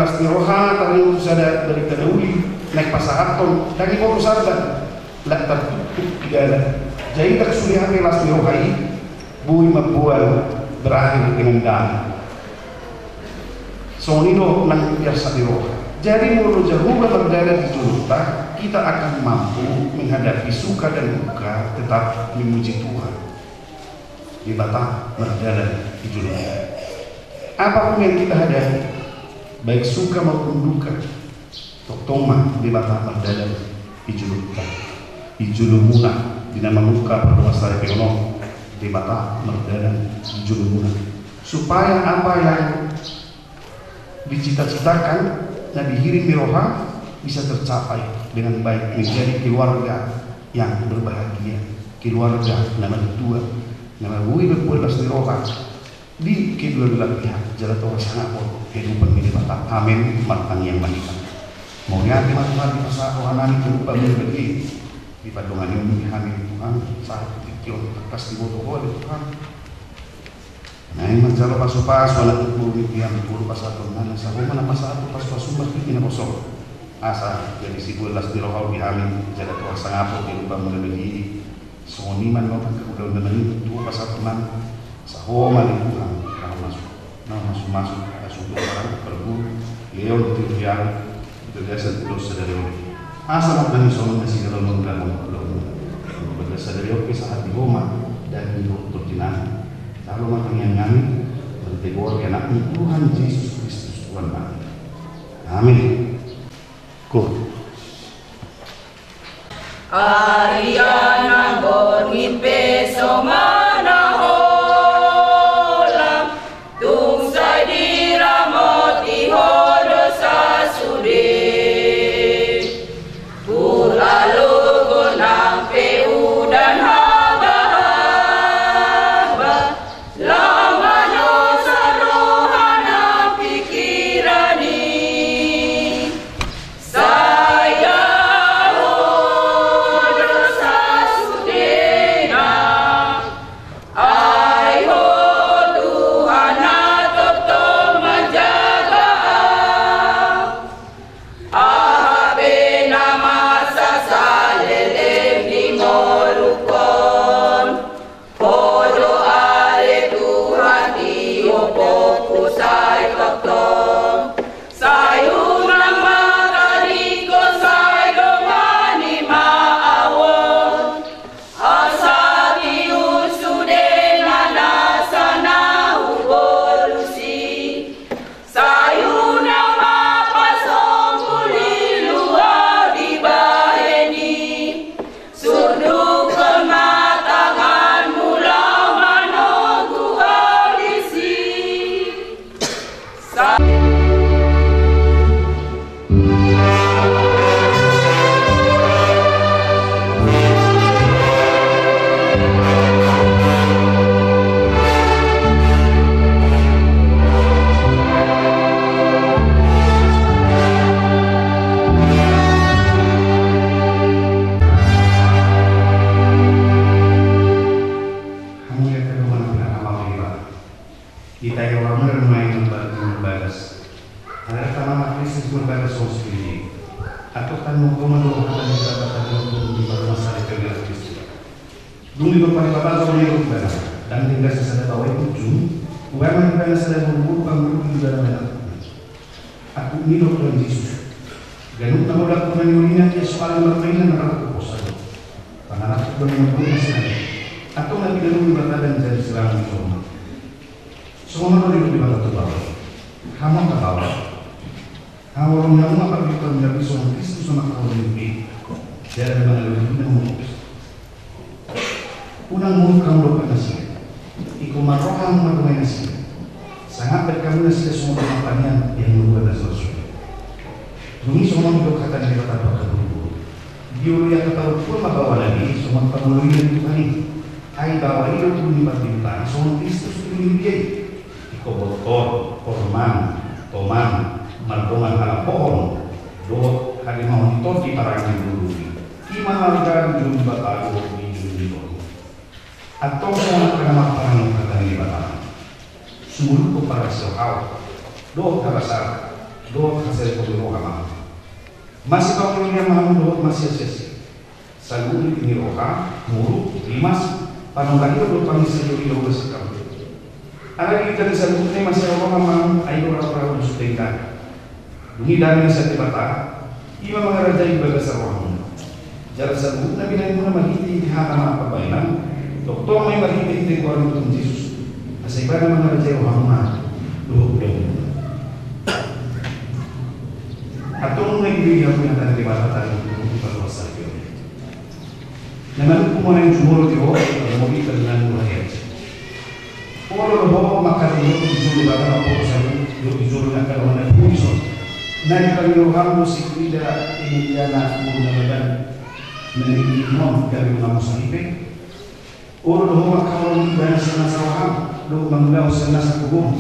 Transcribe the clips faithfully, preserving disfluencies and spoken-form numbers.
Las ni roha taringot tu sada barita na uli, naeng pasahathon, ndang diboto sandal, ndang tartuktuk pidana. Jadi ndang sude hape las ni roha i boi mamboan berakhir dengan damai. Songon i do nang biasa di roha. Jadi molo Jahowa mardalan di jolonta, kita akan mampu menghadapi suka dan duka tetap memuji Tuhan. Debata mardalan di jolonta. Apapun yang kita hadapi, baik suka maupun duka, tongtong ma Debata mardalan di jolonta, di jolomuna, di na mamungka pardongansaripeon on, Debata mardalan di jolomuna. Supaya apa yang dicita-citakan, na dihirim ni roha, bisa tercapai dengan baik, menjadi keluarga yang berbahagia, keluarga na martua, na boi mamboan las ni roha di kedua belah pihak, jala torang sangap kehidupan ni Debata. Amen. Martangiang ma hita. Mauliate ma Tuhan, dipasahat rohanami tu Ho, Bapa na badia i. Dipandongani Ho ma hami Tuhan, sahat tu tingki on, tangkas diboto Ho do Tuhan. Naeng manjalo pasu-pasu anak ni boru ni Tuhan, boru pasahatonnami, asa Ho ma na pasahat tu pasu-pasu marhite na poso. Asa jadi siboan las ni roha-Mu di hami, jala torang sangap kehidupan-Mu na badia i. Songon i ma nang angka ulaon na mangido tu Ho pasahatonnami, asa Ho ma di Tuhan, na masu, na masu-masu, asa tu parguru, Leon, Trivial, bagasan tu sadari on. Asa martangi songon nasida laho mangulahon ulaon-Mu. Bagasan sadari on pe sahat di Ho ma, dan di Ho tortinami. Jalo ma tangiangnami, marhite goar ni Anakmu Tuhan Jesus Kristus Tuhannami. Amin. Go. Ari na borngin pe so manaholang, tung sai diramoti Ho do sasude. Hula logo nang pe udan haba-haba, lam manosa roha nang pikiran i. Sai Ho do sasudena, ai Ho Tuhan na tongtong manjaga au. Aha pe na masa saleleng ni ngolungkon, Ho do ale Tuhan tiopku sai tongtong. Sai unang ma taringkot, sai dongani ma au on. Asa tiur sude na nasa na hubolus i. Sai unang ma pasombu lilu au dibahen i. Sundukhon ma tanganmu laho manonggu au disi. Sa- Hamu ia pedoman na hamauri ba. Ita ia uamu dan main membalas. Adalah tanah Kristus membalas songon sipilih. Atau tanmu kau mendorong hata di kata tadi untuk di bawah masa di kegala Kristus. Dung didok Paribata songon i do ibana, ndang denggan sada baoa i punjung, umbahen ma ibana sada boru-boru pangulu di ibana manang. Aku nidok Tuhan Jesus. Ganup na molo aku na niulingan ia soal marmainan na rap posa do. Pangarap tu bani na boi na sirang. Atau na pinangido Debata dan jadi sirang di jolma. Songon on do didok Debata tu baoa. Hamu angka baoa. Haholongi hamu ma pardenggan ni nabi songon Kristus na mangkaholongi be. Jala na mangalului na muruk. Unang muruk hamu dompak nasida. Ingkon marroha hamu mandongani nasida. Sangap bahen hamu nasida songon dongan panean di angka na so suda. Dung i songon on didok hata ni Debata tu angka boru-boru. Dioloi angka parompuan ma baoa na be songon pangoloi na di Tuhan i. Ai baoa i do tubu ni pardenggan songon Kristus tubu ni huria i. Ingkon botor, horman, toman, mardongan halambohon, dohot hademahon di tondi parange ni boru i. I ma na marga di jolo ni Debata dohot di jolo ni boru. Antong songon angka na marparange hata ni Debata. Sumurut do parasirohaon, dohot habasaran, dohot Masipangoloi ma hamu dohot masiasiasi. Saluhut ni roha, muruk, rimas, panongkarion dohot pangisarion i do ulos i. Alai di hita na saluhutna i masihaholongan ma hamu, ai do rau-rau do sutengka. Dung i dame ni sian Debata, i ma mangarajai di bagasan rohamuna. Jala saluhutna binahenmuna marhite-hite hata marpambahenan, tongtong ma i marhite-hite goar ni Tuhan Jesus, asa ibana mangarajai rohamuna dohot ulaonmuna. Antong nunga dibege hamu hata ni Debata taringot tu hita di bagasan on. Na manungkun ma naeng jumolo di ho, molo di pernah mula ya. Olo do ho mangkaholongi di jolo ni Debata, molo sahat di jolo ni angka dongan na di puji on. Na dipangido hamu do si Frida Emiliana Murnagaban, na nilili on gabe unang saripe. Olo do ho mangkaholongi ibana sian nasa roham dohot mangulahon sian nasa gogo.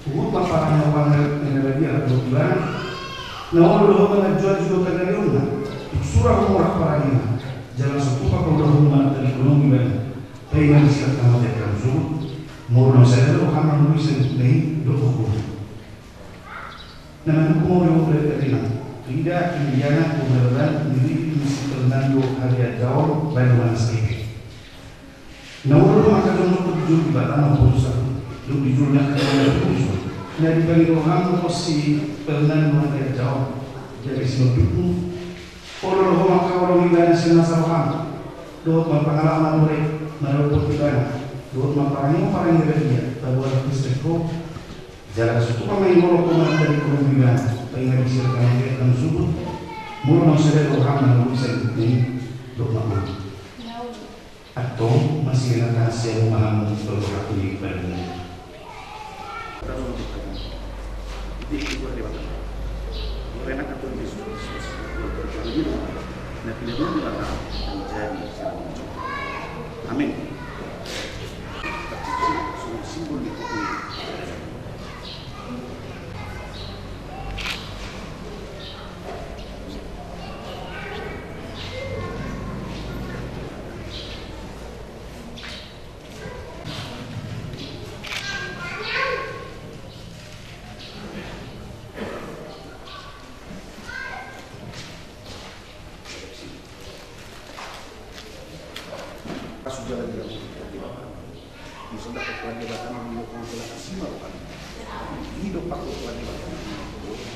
Huhut ma parange-parange na badia dohot ibana. Na olo do ho manganjua jolo tagareonna, tung sura humorak parangena, jala so tupa paulahon manang tadingkonon ibana. Paima disi angka mate angka na sumut, molo naung sada do roham mangalului sian na i dohot gogo. Na manungkun ma ulaon ni Frida Emiliana Murnagaban, nilili ni si Fernando Hariaga on baen dongan na saripe. Na olo do mangkaholongi di jolo ni Debata, molo sahat di jolo ni angka dongan na di puji on. Na dipangido hamu do si Fernando Hariaga on, gabe sinondukmu. Olo do ho mangkaholongi ibana sian nasa roham dohot marpangalap na murek manopot ibana, dohot marparange-parange na badia, taboan Kristen ho. Jala so tupa ma i molo ho manang tadingkonon ibana, paima disi angka mate angka na sumut, molo naung sada do roham mangalului sian na i dohot gogo. Antong masilengan tangan sian hamu ma hamu tu roha ni Debata. Amin. Pasu jala dira mungkin Tuhan Debata. Bisa dapat Tuhan Debata na mungkin Tuhan Debata sima rohani. Hidup aku Tuhan Debata na mungkin Tuhan Debata.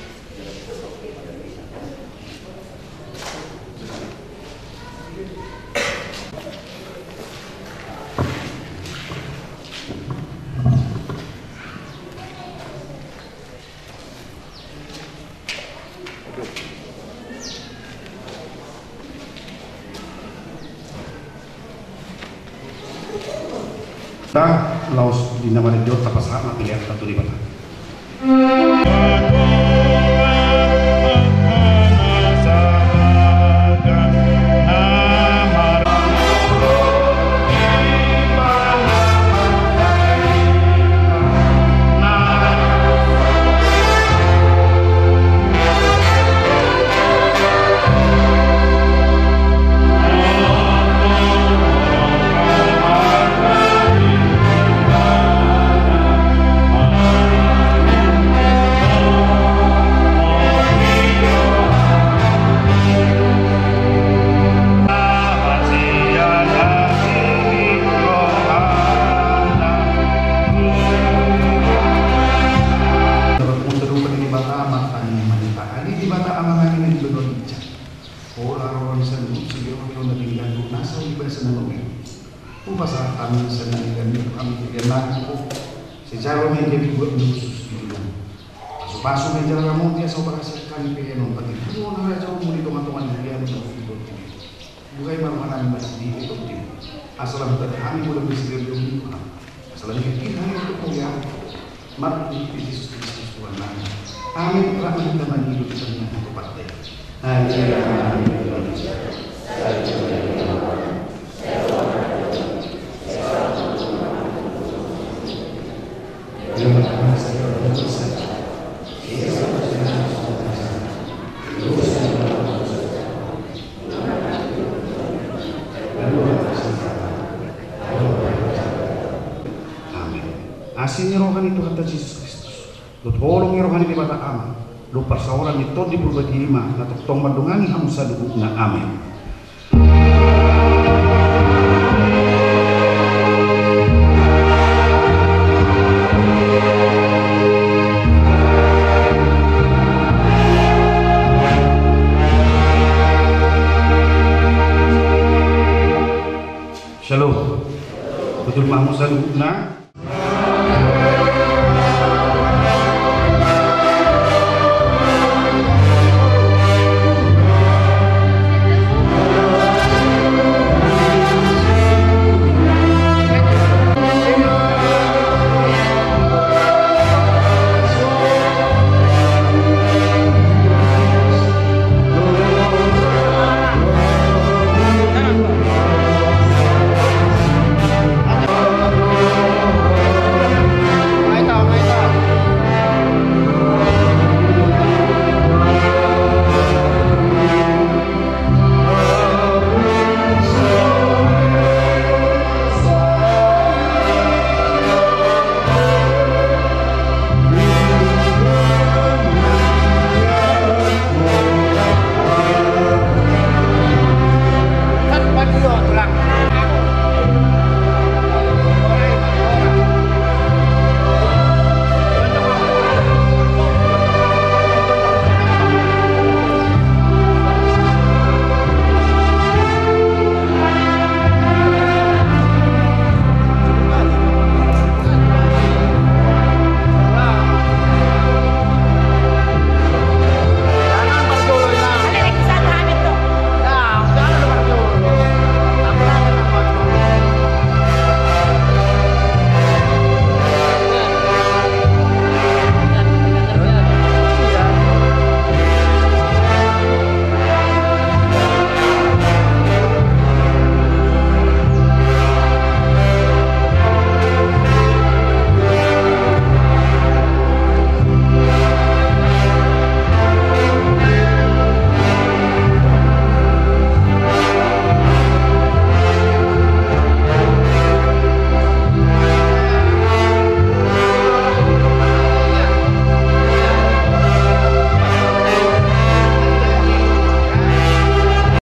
Laos di na marende on tapasahat ma pelean tu Debata. Debata Ama nami, Debata Ama nami na di banua ginjang. Pola roha ni saluhut sijalo-jalo na denggan dohot nasa di bagasan na lomo i. Hupasahat hami sian na denggan i tu hami, denggan nami tu ho. Sijalo na gabe buat ni hushus di jolom. Pasu-pasu ma i jala ramoti asa huparhasiat hami pelean on, patimbulhon harajaonmu di tonga-tonga ni huriamu dohot di tonga ni tondim. Buhai ma roha nami marhite-hite tondim. Asa lam tanda hami molo misi di tonga ni tonga. Asa lam i hami untuk mauliate. Marhite Jesus Kristus Tuhan nami. Amin. Rap ma hita mangido di tangiang ni Debata. Amin. Amin. Asi ni roha ni Tuhanta Jesus Kristus, dohot holong ni roha ni Debata Ama, Dohot parsaoran ni Tondi Porbadia i ma na tongtong mandongani hamu saluhutna. Amen. Syalom. Hujur ma hamu saluhutna.